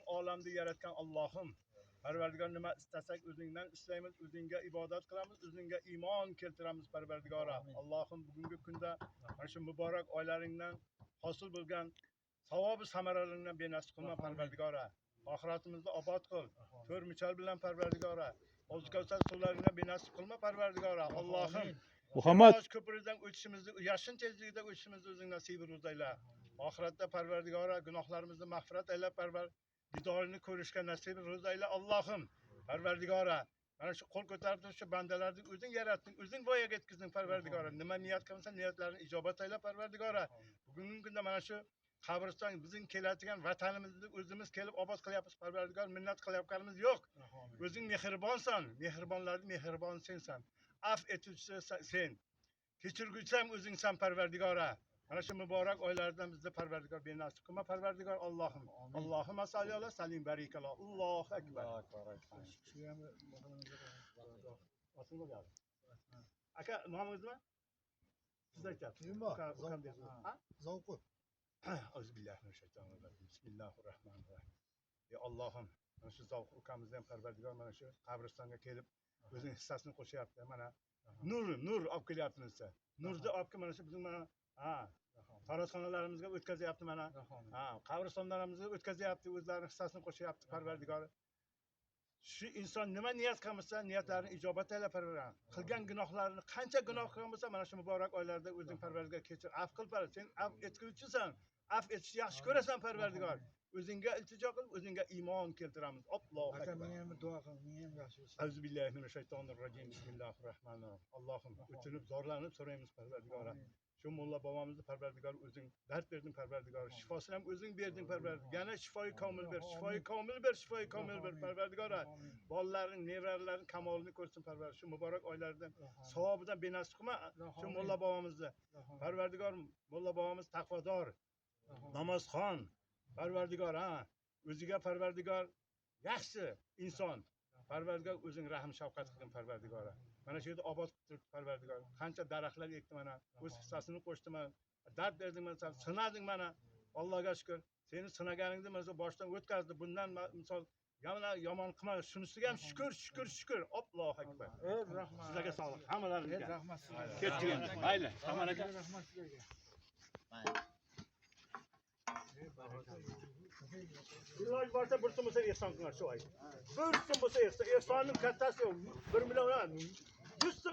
Keng olamni yaratgan Allohim, Parvardigor, nima istasak o'zingdan istaymiz, o'zingga ibodat qilamiz, o'zingga iymon keltiramiz, Parvardigora. Allohim, bugungi kunda mana shu muborak oylaringdan hosil bo'lgan savobi samaralaringdan benasib qilma, Parvardigora. Oxiratimizni obod qil. To'rt muchal bilan, Parvardigora. Oziq-ovqat suvlaringdan benasib qilma, Parvardigora. Allohim, Muhammad. Sirot ko'pridan o'tishimizni, yashin tezligida o'tishimizni o'zing nasib ayla. Oxiratda, Parvardigora, gunohlarimizni mag'firat ayla, Parvar didorini ko'rishga nasib ro'z ayla, Allohim. Parvardigora, mana shu qo'l ko'tarib turib shu bandalarni o'zing yaratding, o'zing voyaga yetkazдің, Parvardigora. Nima niyat qilsa, niyatlarini ijobat ayla, Parvardigora. Bugungi kunda mana shu qabriston bizning keladigan vatanimizni o'zimiz kelib obod qilyapmiz, Parvardigor, minnat qilayotganimiz yo'q. O'zing mehribonsan, mehribonlarning mehriboni sensan. Afv etuvchisi sen. Kechirguvchi ham o'zingsan, Parvardigora. Mana shu muborak oylardan bizni, Parvardigor, benasib qilma, Parvardigor, Allohim. Allohumma salli ala sallim barikala. Allohu akbar. Shu ham. Osilma gap. Aka, nomingiz nima? Siz aytyapsiz. Kim bor? Ukam deyapsiz. Ha? Zavqi. Auzubillahi minash-shaytonir rojim. Bismillahir rohmanir rohim. Ey Allohim, mana shu Zavq ukamizni ham, Parvardigor, mana shu qabristonga kelib o'zining hissasini qo'shyapti. Mana nur, nur olib kelyapti desa. Nurni olib kelib mana shu bizning mana ha tarotsxonalarimizga o'tkazyapti mana. Ha, qabristonlarimizga o'tkazyapti, o'zlarining hissasini qo'shyapti, Parvardigor. Shu inson nima niyat qilmasa, niyatlarini ijobat ayla, Parvardigor. Qilgan gunohlarini, qancha gunoh qilgan bo'lsa, mana shu muborak oylarda o'zing, Parvardigor, kechir, afv qil, Parvardigor. Sen afv etguvchisan, afv etishni yaxshi ko'rasan, Parvardigor. O'zingga iltijo qilib, o'zingga iymon keltiramiz. Allohu Aka, akbar. menga ham bir duo qiling, menga ham yaxshi bo'lsin. Auzubillahi minash-shaytonir rojim. Bismillahir rohmanir rohim. Allohim, o'tinib, zorlanib so'raymiz, Parvardigor. Shu mulla bobomizni, Parvardigor, o'zing dard berding, Parvardigor. Shifosini ham o'zing berding, Parvardigor. Yana shifoi komil ber, shifoi komil ber, shifoi komil ber, Parvardigor. Bolalaring, nevaralaring kamolini ko'rsin, Parvardigor. Shu muborak oylardan savobidan benasib qilma shu mulla bobomizni. Parvardigor, mulla bobomiz taqvodor, namozxon, Parvardigor, ha. O'ziga, Parvardigor, yaxshi inson. Parvardigor, o'zing rahm shafqat qilgin, Parvardigor. Mana shu yerda obod qilib turibdi, Parvardigor. Qancha daraxtlar ekdi mana, o'z hissasini qo'shdi mana. Dard berding mana, sen sinading mana. Allohga shukr. Seni sinaganingni mana boshdan o'tkazdi. Bundan misol yana yomon qilma. Shunisiga ham shukr, shukr, shukr. Allohu akbar. Ey rahmat. Sizlarga sog'lik, Ey hammalaringizga. rahmat sizlarga. Ketdik endi. Mayli, Samar aka. Rahmat sizlarga. Ey barakalla. Iloj borsa bir so'm bo'lsa ehson qilinglar shu oy. Bir so'm bo'lsa ehson, ehsonning kattasi yo'q. 1 million, 100 so'm.